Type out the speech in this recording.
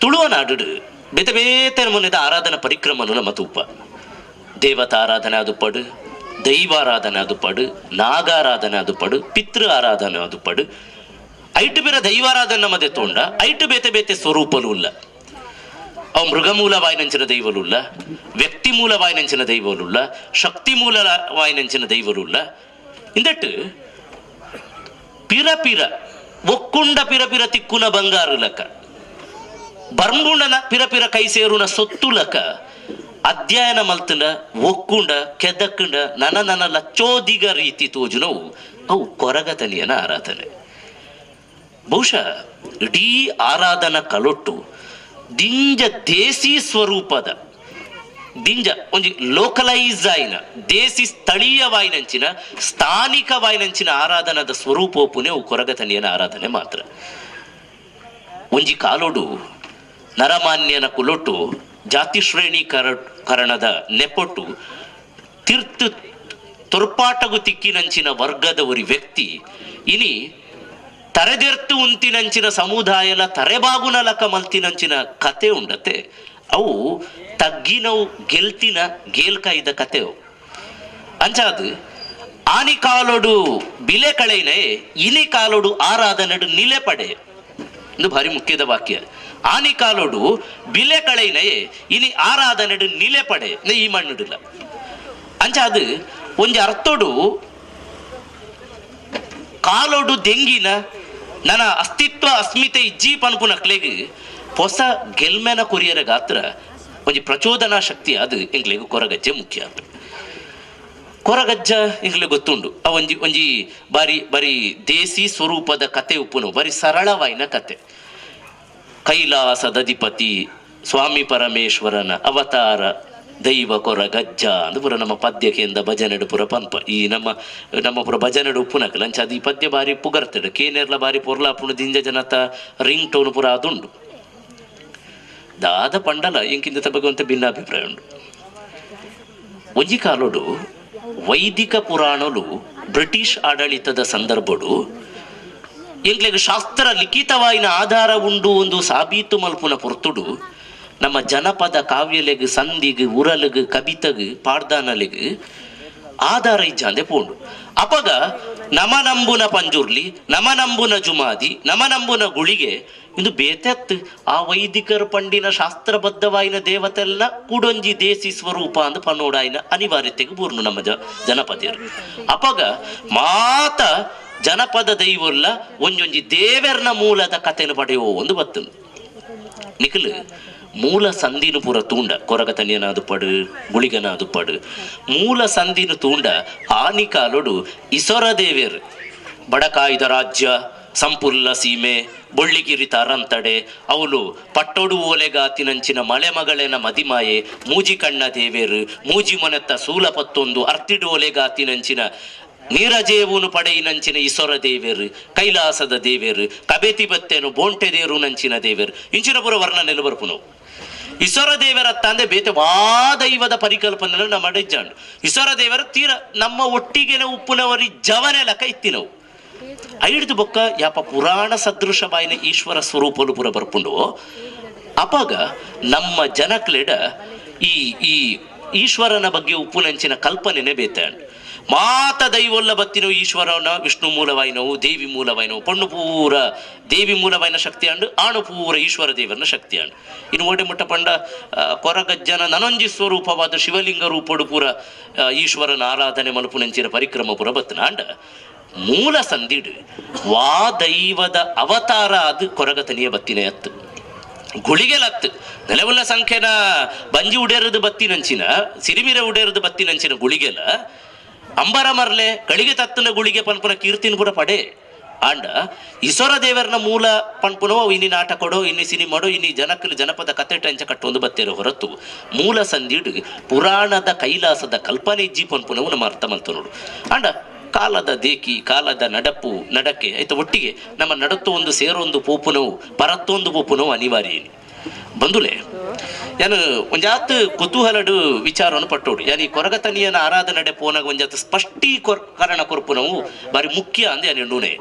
ತುಳುವ ನಾಡು ಬೇತೆ ಬೇತೆ ನಮೂನೆದ ಆರಾಧನಾ ಪರಿಕ್ರಮನು ನಮ್ಮ ತೂಪ. ದೇವತಾರಾಧನೆ ಆದುಪ್ಪಡು, ದೈವಾರಾಧನೆ ಆದುಪ್ಪಡು, ನಾಗಾರಾಧನೆ ಆದುಪ್ಪಡು, ಪಿತೃ ಆರಾಧನೆ ಆದುಪ್ಪಡು. ಐಟು ಬೇರೆ ದೈವಾರಾಧನೆ ನಮ್ಮದೆ ತೋಂಡ ಐಟು ಬೇತೆ ಬೇತೆ ಸ್ವರೂಪಲು ಉಲ್ಲ. ಅವು ಮೃಗಮೂಲವಾಯಿನಂಚಿನ ದೈವಲುಲ್ಲ, ವ್ಯಕ್ತಿ ಮೂಲವಾಯಿನಂಚಿನ ದೈವಲುಲ್ಲ, ಶಕ್ತಿ ಮೂಲವಾಯಿನಂಚಿನ ದೈವಲುಲ್ಲ. ಇಂದಟ್ಟು ಪಿರ ಪಿರ ಒಕ್ಕುಂಡ ಪಿರ ಪಿರ ತಿಕ್ಕುನ ಬಂಗಾರು ಲಕ, ಬರ್ಂಬುಂಡನ ಪಿರ ಪಿರ ಕೈ ಸೇರುನ ಸೊತ್ತು ಲಕ ಅಧ್ಯಯನ ಮಲ್ತುಂಡ ಒಕ್ಕುಂಡ ಕೆದಕ್ಕುಂಡ ನನ ನನ ಲಚ್ಚೋದಿಗ ರೀತಿ ತೋಜುನವು ಅವು ಕೊರಗತನಿಯನ ಆರಾಧನೆ. ಬಹುಶಃ ಇಡೀ ಆರಾಧನಾ ಕಲೊಟ್ಟು ದಿಂಜ ದೇಸಿ ಸ್ವರೂಪದ ದಿಂಜ ಒಂಜಿ ಲೋಕಲೈಸ್ ಆಯಿನ ದೇಸಿ ಸ್ಥಳೀಯವಾಯಿನಂಚಿನ ಸ್ಥಾನಿಕವಾಯಿನಂಚಿನ ಆರಾಧನದ ಸ್ವರೂಪೋಪುನೆ ಅವು ಕೊರಗತನಿಯನ ಆರಾಧನೆ ಮಾತ್ರ. ಒಂಜಿ ಕಾಲೋಡು ನರಮಾನ್ಯನ ಕುಲೊಟ್ಟು ಜಾತಿ ಶ್ರೇಣೀಕರಣದ ನೆಪೊಟ್ಟು ತಿರ್ತು ತೊರ್ಪಾಟಗು ತಿಕ್ಕಿನಂಚಿನ ವರ್ಗದ ಒರಿ ವ್ಯಕ್ತಿ ಇನಿ ತರೆದೆರ್ತು ಉಂತಿನಂಚಿನ ಸಮುದಾಯಲ ತರೆಬಾಗುನ ಲಕ ಮಲ್ತಿನಂಚಿನ ಕತೆ ಉಂಡತೆ. ಅವು ತಗ್ಗಿನವು ಗೆಲ್ತಿನ ಗೇಲ್ಕಾಯ್ದ ಕತೆವು. ಅಂಚಾದು ಆನಿ ಕಾಲೋಡು ಬಿಲೆ ಕಳೆಯಿನೇ ಇನಿ ಕಾಲೋಡು ಆರಾಧನೆಡು ನಿಲೆ ಪಡೆ ಇದು ಭಾರಿ ಮುಖ್ಯದ ವಾಕ್ಯ. ಆನಿ ಕಾಲೋಡು ಬಿಲೆ ಕಳೆಯಿನೇ ಇನಿ ಆರಾಧನೆಡು ನಿಲೆ ಪಡೆ ಈ ಮಣ್ಣುಡಿಲ್ಲ. ಅಂಚಾದು ಒಂಜಿ ಅರ್ಥೋಡು ಕಾಲೋಡು ದೆಂಗಿನ ನನ್ನ ಅಸ್ತಿತ್ವ ಅಸ್ಮಿತೆ ಇಜ್ಜಿ ಪನ್ಪುನ ಕ್ಲೆಗ್ ಹೊಸ ಗೆಲ್ಮೆನ ಕೊರಿಯರ ಗಾತ್ರ ಒಂಜಿ ಪ್ರಚೋದನಾ ಶಕ್ತಿ ಅದು ಎಂಕ್ಲೆಗ್ ಕೊರಗಜ್ಜೆ ಮುಖ್ಯ. ಕೊರಗಜ್ಜ ಎಂಕ್ಲೆ ಗೊತ್ತುಂಡು ಆ ಒಂಜಿ ಒಂಜಿ ಬಾರಿ ಬಾರಿ ದೇಸಿ ಸ್ವರೂಪದ ಕತೆ ಉಪ್ಪುನು ಬಾರಿ ಸರಳವಾಯಿನ ಕತೆ. ಕೈಲಾಸದಧಿಪತಿ ಸ್ವಾಮಿ ಪರಮೇಶ್ವರನ ಅವತಾರ ದೈವ ಕೊರಗಜ್ಜ ಅಂದ್ ಪೂರ ನಮ್ಮ ಪದ್ಯಕೆಂದ ಭಜನೆಡು ಪೂರ ಪನ್ಪ. ಈ ನಮ್ಮ ನಮ್ಮ ಪೂರ ಭಜನೆಡು ಉಪ್ಪುನಕಲ್ ಅಂಚ ಅದು ಈ ಪದ್ಯ ಬಾರಿ ಪುಗರ್ತಡೆ ಕೇನೆರ್ಲ ಬಾರಿ ಪೊರ್ಲಾಪುಣು ದಿಂಜ ಜನತ ರಿಂಗ್ ಟೋನ್ ಪೂರ ಅದುಂಡು. ದಾದ ಪಂಡಲ ಇಂಕಿಂದ ಬಗ್ಗೆ ಅಂತ ಭಿನ್ನಾಭಿಪ್ರಾಯ ಉಂಡು. ಒಂಜಿ ಕಾಲೋಡು ವೈದಿಕ ಪುರಾಣಲು ಬ್ರಿಟಿಷ್ ಆಡಳಿತದ ಸಂದರ್ಭಡು ಎಂಕ್ಲೆಗ್ ಶಾಸ್ತ್ರ ಲಿಖಿತವಾಯಿನ ಆಧಾರ ಉಂಡು ಒಂದು ಸಾಬೀತು ಮಲ್ಪುನ ಪೊರ್ತುಡು ನಮ್ಮ ಜನಪದ ಕಾವ್ಯಲೆಗ್ ಸಂಧಿಗ್ ಉರಲಗ್ ಕವಿತಗ್ ಪಾಡ್ದಾನಲೆಗ್ ಆಧಾರ ಇಜ್ಜಾಂದೆ ಪೋಂಡು. ಅಪಗ ನಮ ನಂಬುನ ಪಂಜುರ್ಲಿ, ನಮ ನಂಬುನ ಜುಮಾದಿ, ನಮ ನಂಬುನ ಗುಳಿಗೆ ಇಂದು ಬೇತೆತ್ ಆ ವೈದಿಕರ ಪಂಡಿನ ಶಾಸ್ತ್ರಬದ್ಧವಾಯಿನ ದೇವತೆಲ್ಲ ಕೂಡೊಂಜಿ ದೇಸಿ ಸ್ವರೂಪ ಅಂದ್ ಪನ್ನೋಡಾಯಿನ ಅನಿವಾರ್ಯತೆಗೆ ಪೂರ್ಣ ನಮ್ಮ ಜನಪದಿಯರು. ಅಪಗ ಮಾತ ಜನಪದ ದೈವಲ್ಲ ಒಂಜೊಂಜಿ ದೇವೆರ್ನ ಮೂಲದ ಕಥೆಯನ್ನು ಪಡೆಯುವ ಒಂದು ಬತ್ತು. ನಿಖಲ್ ಮೂಲ ಸಂಧಿನು ಪೂರ ತೂಂಡ ಕೊರಗತನಿಯನಾದು ಪಡು ಗುಳಿಗನಾದು ಪಡು ಮೂಲ ಸಂಧಿನು ತೂಂಡ ಆನಿ ಕಾಲೋಡು ಇಸೊರ ದೇವೇರ್ ಬಡಕಾಯ್ದ ರಾಜ್ಯ ಸಂಪುಲ್ಲ ಸೀಮೆ ಬೊಳ್ಳಿಗಿರಿ ತಾರಂತಡೆ ಅವಳು ಪಟ್ಟೊಡು ಓಲೆಗಾತಿನಂಚಿನ ಮಳೆಮಗಳೇನ ಮದಿಮಾಯೆ ಮೂಜಿ ಕಣ್ಣ ದೇವೇರು ಮೂಜಿ ಮೊನೆತ್ತ ಸೂಲ ಪತ್ತೊಂದು ಅರ್ತಿಡು ಓಲೆಗಾತಿನಂಚಿನ ನೀರಜೇವುನು ಪಡೆಯಿನಂಚಿನ ಇಸೊರ ದೇವೇರು ಕೈಲಾಸದ ದೇವೇರು ಕಬೇತಿ ಬತ್ತೇನು ಬೋಂಟೆ ದೇರು ನಂಚಿನ ದೇವೇರು ಇಂಚಿನ ಪುರ ವರ್ಣನೆಲು ಬರ್ಪುನವು. ಇಸೊರ ದೇವರ ತಂದೆ ಬೇತೆ ವಾ ದೈವದ ಪರಿಕಲ್ಪನೆ ನಮ್ಮ ಇಜ್ಜಾಂಡು. ಇಸೊರ ದೇವರ ತೀರ ನಮ್ಮ ಒಟ್ಟಿಗೆನ ಉಪ್ಪುನವರಿ ಜವನೆ ಲಕ ಇತ್ತಿನವು. ಐಡ್ದು ಬೊಕ್ಕ ಯಾಪ ಪುರಾಣ ಸದೃಶವಾಯಿನ ಈಶ್ವರ ಸ್ವರೂಪಲು ಪುರ ಬರ್ಪುಂಡು. ಅಪಗ ನಮ್ಮ ಜನಕ್ಲೆಡ ಈ ಈ ಈಶ್ವರನ ಬಗ್ಗೆ ಉಪ್ಪುನಂಚಿನ ಕಲ್ಪನೆನೆ ಬೇತೆ. ಮಾತ ದೈವೊಲ್ಲ ಬತ್ತಿನವು ಈಶ್ವರನ ವಿಷ್ಣು ಮೂಲವಾಯಿನವು ದೇವಿ ಮೂಲವಾಯಿನವು ಪಣ್ಣು ಪೂರ ದೇವಿ ಮೂಲವಾಯಿನ ಶಕ್ತಿ ಅಂಡು ಆಣು ಪೂರ ಈಶ್ವರ ದೇವರನ ಶಕ್ತಿ ಅಂಡು. ಇನ್ನು ಓಡೆ ಮುಟ್ಟ ಪಂಡ ಕೊರಗಜ್ಜನ ನನೊಂಜಿ ಸ್ವರೂಪವಾದ ಶಿವಲಿಂಗ ರೂಪಡು ಪೂರ ಈಶ್ವರನ ಆರಾಧನೆ ಮಲ್ಪುನಂಚಿನ ಪರಿಕ್ರಮ ಪೂರ ಬತ್ತನ. ಅಂಡ ಮೂಲ ಸಂದಿಡು ವಾ ದೈವದ ಅವತಾರ ಅದು ಕೊರಗತನಿಯ ಬತ್ತಿನ ಅತ್ತು ಗುಳಿಗೆಲತ್ತು ನೆಲವುಲ್ಲ ಸಂಖ್ಯೆನ ಬಂಜಿ ಉಡೇರದು ಬತ್ತಿನಂಚಿನ ಸಿರಿಮಿರ ಉಡೇರದು ಬತ್ತಿನಂಚಿನ ಗುಳಿಗೆಲ ಅಂಬರ ಮರ್ಲೆ ಕಳಿಗೆ ತತ್ತನ ಗುಳಿಗೆ ಪನ್ಪುನ ಕೀರ್ತಿನ ಪೂರ ಪಡೆ. ಆಂಡ ಇಸೊರ ದೇವರನ ಮೂಲ ಪನ್ಪುನೋ ಇನ್ನಿ ನಾಟಕೊಡೋ ಇನ್ನಿ ಸಿನಿಮಾಡೋ ಇನ್ನಿ ಜನಕ್ಕಲು ಜನಪದ ಕತೆ ಅಂಚ ಕಟ್ಟೊಂದು ಬತ್ತೇರೋ ಹೊರತು ಮೂಲ ಸಂದಿಡು ಪುರಾಣದ ಕೈಲಾಸದ ಕಲ್ಪನೆ ಇಜ್ಜಿ ಪನ್ಪುನವು ನಮ್ಮ ಅರ್ಥ ಮಲ್ತ ನೋಡು. ಆಂಡ ಕಾಲದ ದೇಕಿ ಕಾಲದ ನಡಪು ನಡಕೆ ಆಯ್ತು ಒಟ್ಟಿಗೆ ನಮ್ಮ ನಡತ್ತು ಒಂದು ಸೇರೊಂದು ಪೋಪುನವು ಪರತ್ತೊಂದು ಪೋಪುನವು ಅನಿವಾರ್ಯ. ಬಂಧುಲೆ ಯಾನು ಒಂಜಾತ್ ಕುತೂಹಲಡು ವಿಚಾರವನ್ನು ಪಟ್ಟೋಡು. ಯಾನ್ ಈ ಕೊರಗತನಿಯನ ಆರಾಧನೆ ಪೋನಾಗ ಒಂಜಾತ್ ಸ್ಪಷ್ಟೀಕರಣ ಕೊರ್ಪುನವು ಬಾರಿ ಮುಖ್ಯ ಅಂದೆ ಯಾನ್ ಎಣ್ಣುನೆ.